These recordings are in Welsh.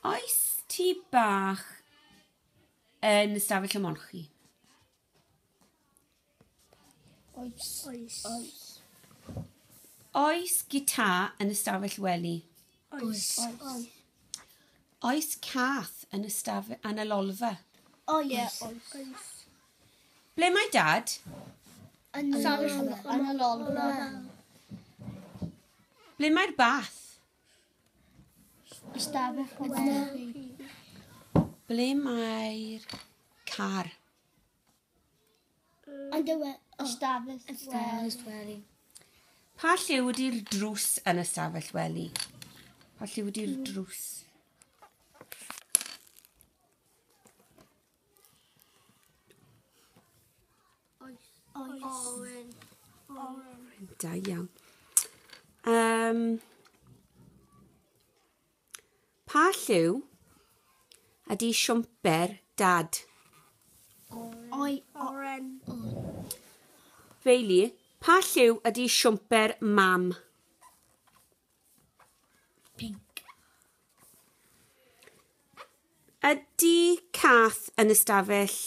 Oes tŷ bach yn ystafell ymolchi? Oes. Oes. Oes. Oes gitar yn ystafell wely? Oes. Oes. Oes cath yn ystafell yn y lolfa? Oes. Oes. Ble mae dad? Yn y lolfa. Ble mae'r bath? Ystafell wely. Ble mae'r car? Yn y ystafell wely. Pa lliw ydy'r drws yn ystafell wely? Pa lliw ydy'r drws? Oes. Oren. Oren. Da iawn. Pa lliw ydy siwmper dad? Oi. Oren. Bailey, pa lliw ydy siwmper mam? Pink. Ydy cath yn ystafell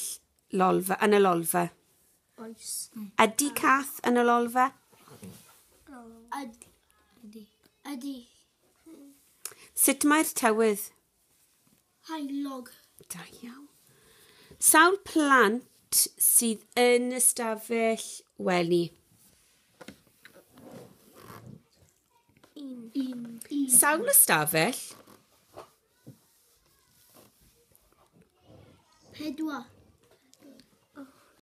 lolfa, yn y lolfa? Oes. Ydy cath yn y lolfa? Ydy. Ydy. Sut mae'r tywydd? Heulog. Da iawn. Sawl plant sydd yn ystafell wely? Un. Un. Un. Sawl ystafell? 4.